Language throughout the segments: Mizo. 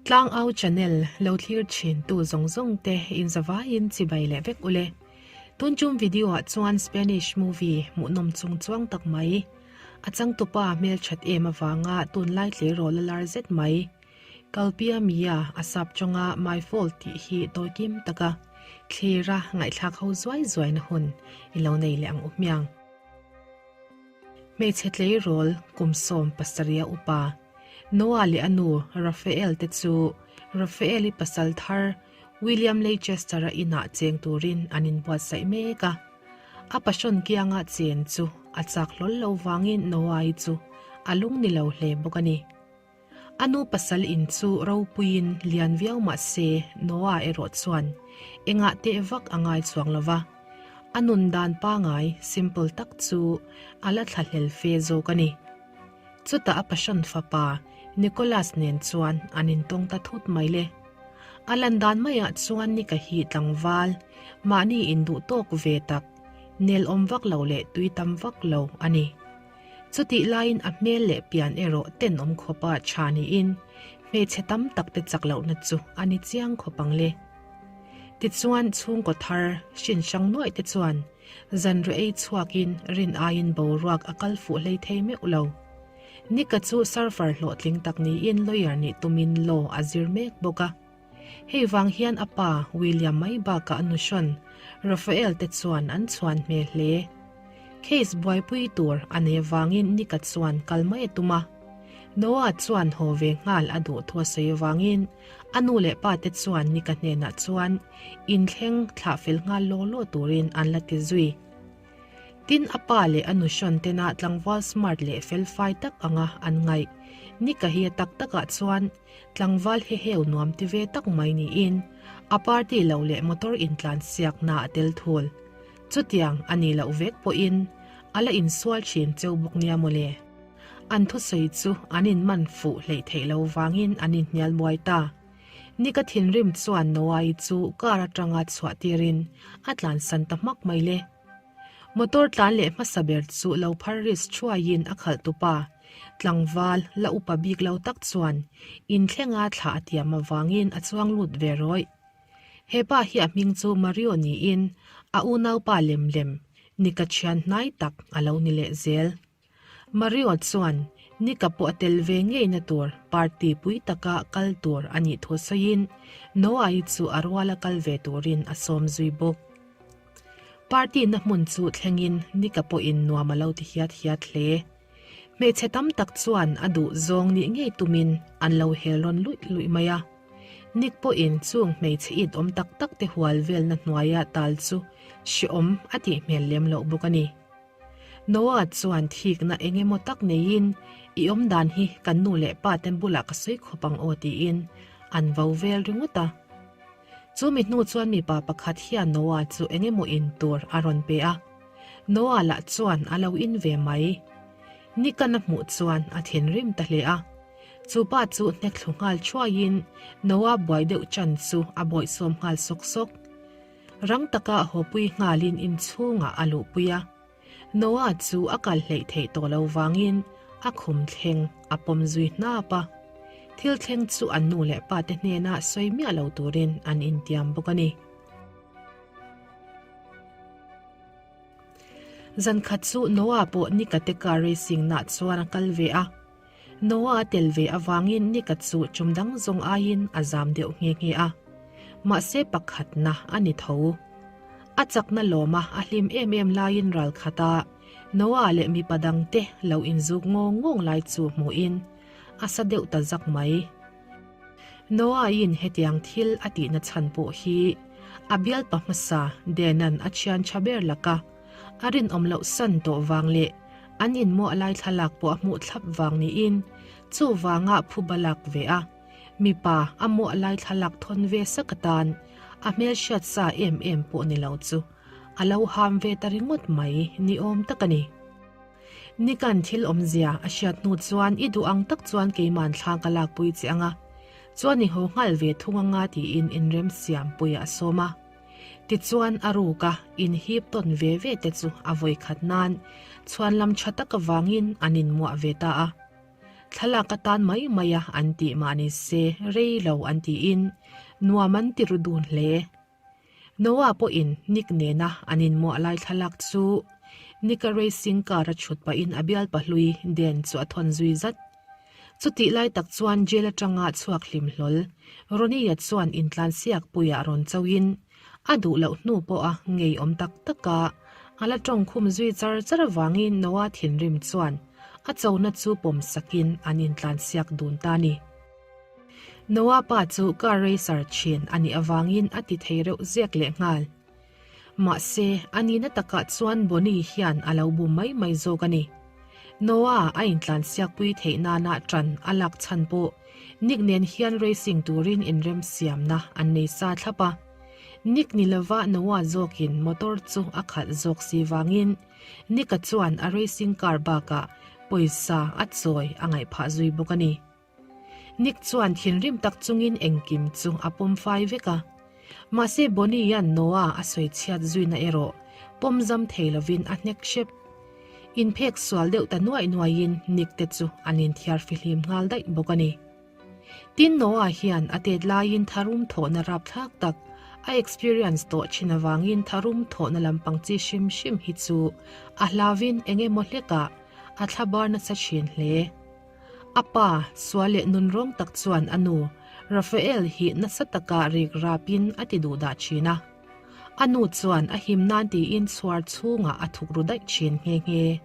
Tlangau channel lo thlir thin tu zawng zawng te in zavaiin chibai leh vek ule. Tun tum video ah chuan Spanish movie hmuhnawm chung chuang tak mai. A changtupa hmelthat em avanga tunlai tleirawl a lar zet mai. Kalpia Mia a sap tawnga My Fault tih hi tawi kim taka thlira ngaihthlak ho zuai zuaina hun i lo nei leh ang u hmiang. Hmeichhe tleirawl kum 70 upa Noah leh a nu Raphael te chu Raphael-i pasal thar William Leicester-a inah cheng turin an inbuatsaih mek a. A passion kianga chen chu a chak hlawl lo vangin Noah-i chu a lung ni lo hle bawk a ni. A nu pasal in chu ropuiin lian viau mah se Noah erawh chuan engah teh vak a ngai chuang lo va, a nun dan pangai simple tak chu a la thlahlel fe zawk a ni. Chutah a passion fapa Nicholas nen chuan an intawng ta thut mai le. A lan dan maiah chuan Nika hi tlangval, mahni induh tawk ve tak, nel awm vak lo leh tui tam vak lo a ni. Chutih laiin a hmel leh pian erawh tenawm khawpa tha niin hmeichhe tam tak te chak lohna chu a ni chiang khawp ang le. Tichuan chhungkaw thar hrin hrang nuaih te chuan zanriah ei chhuakin rin aiin boruak a kal fuh hlei thei meuh lo. Nika chu surfer hlawhtling tak niin lawyer nih tumin law a zir mek bawk a. Hei vang hian a pa William mai bakah a nuhrawn Raphael te chuan an chhuan hmel hle. Case buaipui tur a nei vangin Nika chuan kal mai a tum a. Noah chuan haw ve nghal a duh thu a sawi vangin a nu leh pa te chuan Nika hnenah chuan inthleng thlah fel nghal law law turin an la ti zui. Tin, a pa leh a nuhrawn tena tlangval smart leh felfai tak anga an ngaih. Nika hi a tak takah chuan tlangval heheu nuam ti ve tak mai niin a party lo leh motor intlan siakna a tel thul. Chutiang a ni loh vek pawhin a la insual thin cheu bawk nia mawle. An thusawi chu an inman fuh hleih theih lo vangin an inhnial buai ta. Nika thinrim chuan Noah-i chu car atanga chhuah tirin a tlansan ta hmak mai le. Motor tlan leh hmasa ber chu lo phar risk thuaiin a khalh tupa tlangval la upa bik lo tak chuan inthlenga thla a tiam avangin a chuang lut ve rawih. He pa hi a hming chu Mario niin a unaupa lem lem Nika thian hnai tak a lo ni leh zel. Mario chuan Nika pawh a tel ve ngeina tur party pui taka kal tur a nih thu sawiin Noah-i chu a ruala kal ve turin a sawm zui bawk. Party na hmun chu thlengin Nika pawhin nuam a lo ti hiat hiat hle. Hmeichhe tam tak chuan a duh zawng nih ngei tumin an lo hel rawn luih luih mai a. Nick pawhin chung hmeichhe it awm tak tak te hual velna hnuaia tal chu hreawm a tih hmel lem loh bawk a ni. Noah chuan thikna eng emaw tak neiin, I awm dan hi kan nu leh pa te bulah ka sawi khawp ang aw tiin an vo vel ringawt a. Chu mi hnu chuan mipa pakhat hian Noah chu eng emaw in tur a rawn pe a. Noah lah chuan a lo in ve mai. Nikan a hmuh chuan a thinrim ta hle a. Chu pa chu hnek thlu nghal thuaiin Noah buai deuh chan chu a bawihsawm nghal sawk sawk. Rang taka hawpui nghalin inchhungah a luhpui a. Noah chu a kal hleih theih tawh lo vangin a khum thleng a pawm zui hnap a. Thil thleng chu an nu leh pa te hnena sawi miah lo turin an intiam bawk a ni. Zan khat chu Noah pawh Nikate car racing nah chuan a kal ve a. Noah a tel ve avangin Nika chu tum dang zawng aiin a zam deuh nghe nghe a. Mahse pakhatna a ni tho. A chakna lawma a hlim em em laiin ral khata Noah leh mipa dangte lo inzuk ngawng ngawng lai chu hmuhin a sa deuh ta zak mai. Noah-in hetiang thil a tihna chhan pawh hi a bialpa hmasa Denan a thian tha ber laka a rinawm loh san tawh vang leh an inmuah lai thlalak pawh a hmuh thlap vang niin chuvanga phuba lak ve a, mipa a muah lai thlalak thawn ve sak atan a hmelhriat sa em em pawh ni lo chu a lo ham ve ta ringawt mai ni awm tak a ni. Nikan thil awmzia a hriat hnu chuan i duh ang tak chuan keiman thla ka lakpui che anga chuan i haw nghal ve thung anga tiin inremsiam puiah a sawm a. Tichuan a ruka inhip tawn ve ve te chu a vawi khat nan chhuan lam tha tak avangin an inmuah ve ta a. Thlalak atan mai mai a an tih mah ni se rei lo an tiin nuam an ti ru dun hle. Noah pawhin Nick nena an inmuah lai thlalak chu Nick-a racing car a chhut pahin a bialpa hlui Dan chu a thawn zui zat. Chutih lai tak chuan jail atanga chhuak hlim hlawl Ronnie-a chuan intlansiak puiah rawn choin a duh loh hnu pawha ngeiawm tak taka a la tawngkhum zui char char avangin Noah thinrim chuan a chona chu pawm sakin an intlansiak dun ta a ni. Noah pa chu car racer thin a nih avangin a ti thei reuh zek leh nghal. Mahse, a nihna takah chuan Bonnie hian a lo bum mai mai zawk a ni. Noah a intlansiakpui theih nana ṭan a lak chhan pawh Nick nen hian racing turin inremsiamna an nei sa thlap a. Nick ni lova Noah zawkin motor chu a khalh zawk si vangin Nick-a chuan a racing car bakah pawisa a chawi a ngaih phah zui bawk a ni. Nick chuan thinrim tak chungin engkim chu a pawm fai vek a. Mahse Bonnie-a'n Noah a sawi chhiat zuina erawh pawm zam thei lovin a hnek hrep. Inphek sual deuh ta nuaih nuaihin Nick te chu an inthiar fihlim nghal daih bawk a ni. Tin Noah hian a tet laiin tharum thawhna rapthlak tak a experience tawh thin avangin tharum thawhna lampang chi hrim hrim hi chu a hlauvin eng emaw hlekah a thlabar nasa thin hle. A pa, sual leh nunrawng tak chuan a nu, Rafael hi nasa taka rik rapin a ti duh dah thin a. A nu chuan a him nan tiin chhuar chhungah a thuk ru daih thin nghe nghe.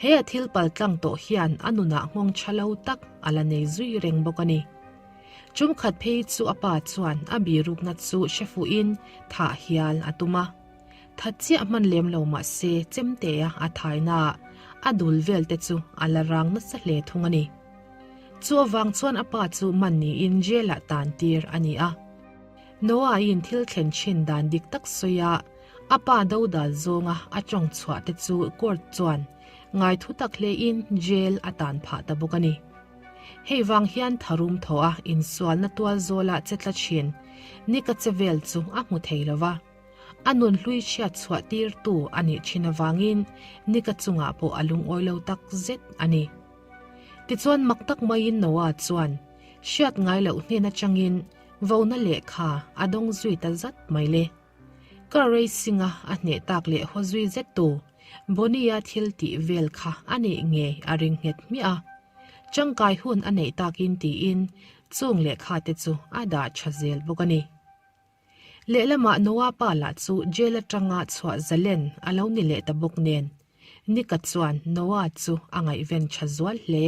He a thil pal tlang tawh hian a nunah nghawng tha lo tak a la nei zui reng bawk a ni. Tumkhat phei chu a pa chuan a birukna chu hre fuhin thah hial a tum a. That chiah hman lem lo mah se chemtea a thaina a dul vel te chu a la rang nasa hle thung a ni. Chu avang chuan a pa chu man niin jail ah tan tir a ni a. Noah-in thil thlen thin dan dik tak sawi a, a pa dodal zawnga a tawng chhuah te chu court chuan ngai thu tak hlein jail a tan phah ta bawk a ni. Hei vang hian tharum thaw a insualna tual zawlah che tla thin Nick-a che vel chu a hmu thei lo va. A nun hlui chhiat chhuah tirtu a nih thin avangin Nika chungah pawh a lungawi lo tak zet a ni. Tichuan mak tak maiin Noah chuan hriat ngai loh hnen atangin vona lehkha a dawng zui ta zat mai le. Car racing-a a hneh tak leh haw zui zet tu Bonnie-a thil tih vel kha a nih ngei a ring nghet hmiah a. Tangkai hun a neih takin tiin chung lehkha te chu a dah tha zel bawk a ni. Lehlamah Noah pa lah chu jail atanga chhuah zalen a lo ni leh ta bawk nen, Nika chuan Noah chu a ngaihven tha zual hle.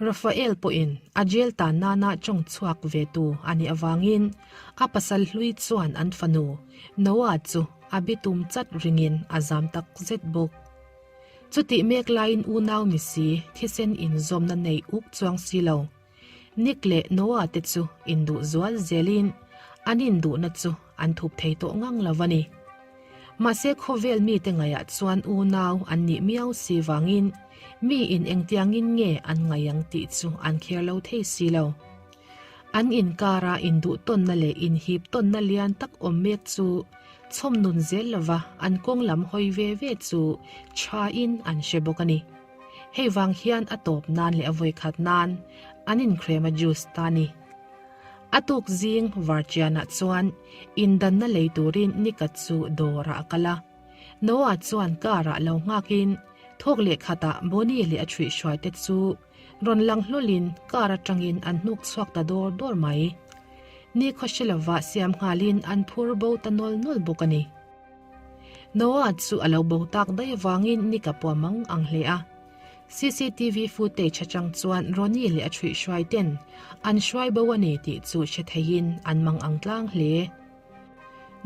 Raphael pawhin a jail tan nana tawng chhuak ve tu a nih avangin a pasal hlui chuan an fanu Noah chu a bitum chat ringin a zam tak zet bawk. Chutih mek laiin unau ni si thisen inzawmna nei uk chuang si lo. Nick leh Noah te chu induh zual zelin an induhna chu an thup thei tawh ngang lo a ni. Mahse khawvel mite ngaihah chuan unau an nih miau si vangin mi in engtiangin nge an ngaih ang tih chu an kher lo thei si lo. An inkara induh tawnna leh inhip tawnna lian tak awm mek chu chhawm nun zel lova an kawng lam hawi ve ve chu thain an hre bawk a ni. Hei vang hian a tawp nan leh a vawikhat nan an inkrem a juice ta ni. A tuk zing Varchianah chuan indanna lei turin Nika chu dawrah a kal a. Noah chuan car ah lo nghakin thawk leh khatah Bonnie leh a chhuihhruai te chu rawn lang hlawlin car atangin an hnuk chhuak ta dawr dawr mai. Ni khawhre lova siam nghalin an phur bo ta nawl nawl bawk a ni. Noah chu a lo bo tak daih avangin ni ka pua mang ang hle a. Cctv footage atang chuan Ronnie leh a chhuihhruai ten an hruai bo a ni tih chu hre theiin an mang ang tlang hle.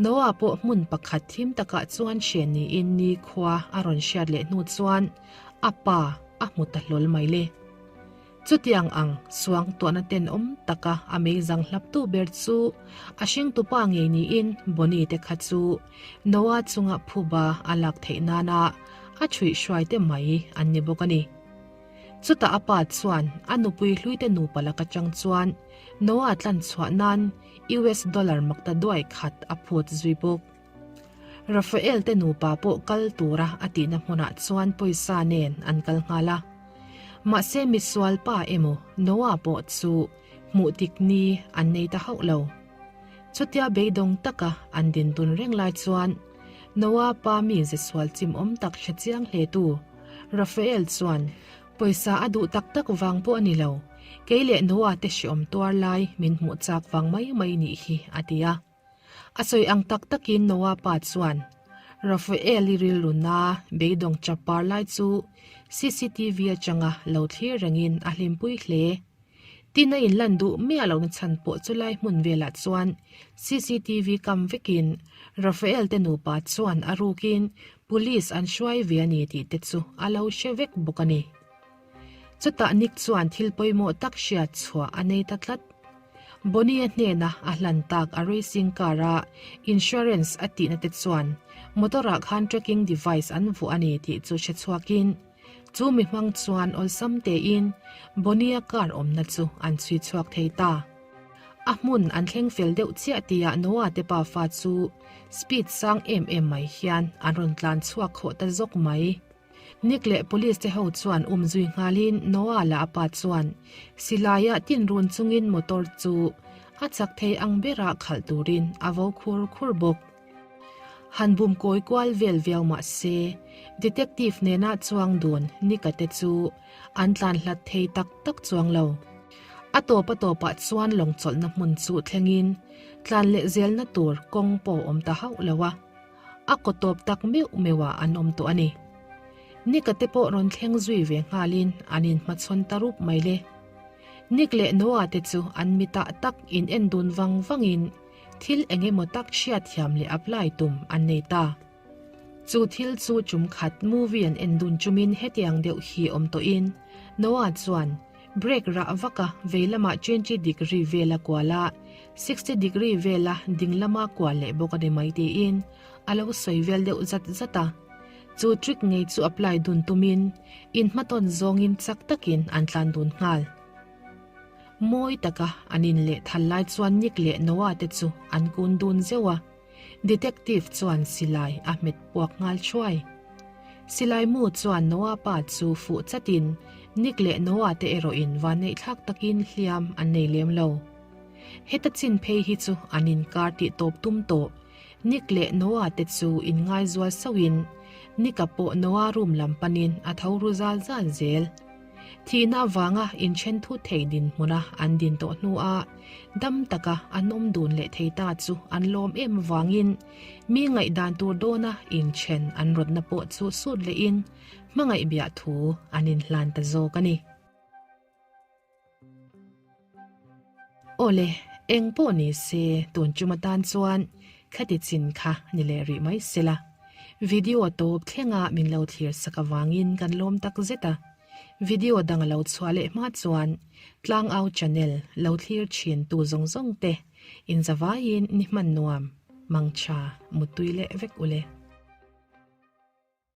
Noah pawh hmun pakhat thim takah chuan hre niin ni khua a rawn hriat leh hnu chuan a pa a hmu ta hlawl mai le. Chutiang ang suang tuahna tenawm taka a meizang hlaptu ber chu a hringtupa ngei niin Bonnie te kha chu Noah chunga phuba a lak theih nana a chhuihhruai te mai an ni bawk a ni. Chutah a pa chuan a nupui hluite nupa lak atang chuan Noah tlanchhuah nan US dollar makta duai khat a phut zui bawk. Raphael te nupa pawh kal tura a tihna hmunah chuan pawisa nen an kal nghal a. Mahse misual pa emaw Noah pawh chu hmuh tik ni an nei ta hauh lo. Chutia beidawng taka an din dun reng lai chuan Noah pa mi ze sual chim awm tak hre chiang hle tu Raphael chuan pawisa a duh tak tak vang pawh a ni lo, kei leh Noah te hreawm tuar lai min hmuh chak vang mai mai nih hi a ti a. A sawi ang tak takin Noah pa chuan Raphael-i rilru na beidawng chap par lai chu cctv atanga lo thlir rengin a hlimpui hle. Tin a inlan duh miah lohna chhan pawh chulai hmun velah chuan cctv kam vekin Raphael te nupa chuan a rukin police an hruai ve a ni tih te chu a lo hre vek bawk a ni. Chutah Nick chuan thil pawimawh tak hriat chhuah a nei ta tlat. Bonnie-a hnena a hlan tak a racing car-a insurance a tihna te chuan motor-ah khan tracking device an vuah a ni tih chu hre chhuakin chu mi hmang chuan awlsam tein Bonnie-a car awmna chu an chhui chhuak thei ta. A hmun an thleng fel deuh chiah tihah Noah te pafa chu speed sang em em mai hian an rawn tlan chhuak khawh ta zawk mai. Nick leh police te ho chuan um zui nghalin Noah lah a pa chuan silaiah tin run chungin motor chu a chak thei ang berah khalh turin a vo khur khur bawk. Han bum kawi kual vel viau mah se detective nena chuang dun Nick-a te chu an tlan hlat thei tak tak chuang lo. A tawp a tawpah chuan lawng chawlhna hmun chu thlengin tlan leh zelna tur kawng pawh a awm ta hauh lo a. A kaw tawp tak meuh meuh ah an awm tawh a ni. Nick-a te pawh rawn thleng zui ve nghalin an inhmachhawn ta rup mai le. Nick leh Noah te chu an mitah tak in en dun vang vangin thil eng emaw tak hriatthiam leh apply tum an nei ta. Chu thil chu tum khat movie an en dun chumin hetiang deuh hi awm tawhin Noah chuan Brake rah vak a, vei lamah 20 degree vela kual a, 60 degree vela ding lama kual leh bawk a ni mai tiin a lo sawi vel deuh zat zat a. Chu trick ngei chu apply dun tumin inhmatawn zawngin chak takin an tlan dun nghal. Mawi taka an inleh thal lai chuan Nick leh Noah te chu an kun dun zeuh a. Detective chuan silai a hmet puak nghal thuai. Silai mu chuan Noah pa chu fuh chatin Nick leh Noah te erawhin vanneihthlak takin hliam an nei lem lo. Heta chin phei hi chu an inkar tih tawp tum tawh. Nick leh Noah te chu inngaizual sauhin Nick-a pawh Noah room lam panin a tho ru zal zal zel. Thihna avanga inthen thut thei dinhmuna an din tawh hnua dam taka an awm dun leh thei ta chu an lawm em avangin mi ngaihdan tur dawna inthen an rawtna pawh chu sut lehin hmangaih biah thu an inhlan ta zawk a ni. Awle, eng pawh ni se tun chum atan chuan khati chin kha ni leh rih mai sela. Video tawp thlenga min lo thlir sak avangin kan lawm tak zet a. Video dang a lo chhuah leh hma chuan Tlangau channel lo thlir thin tu zawng zawng te inzavaiin ni hman nuam, mangtha, muttui leh vek ule.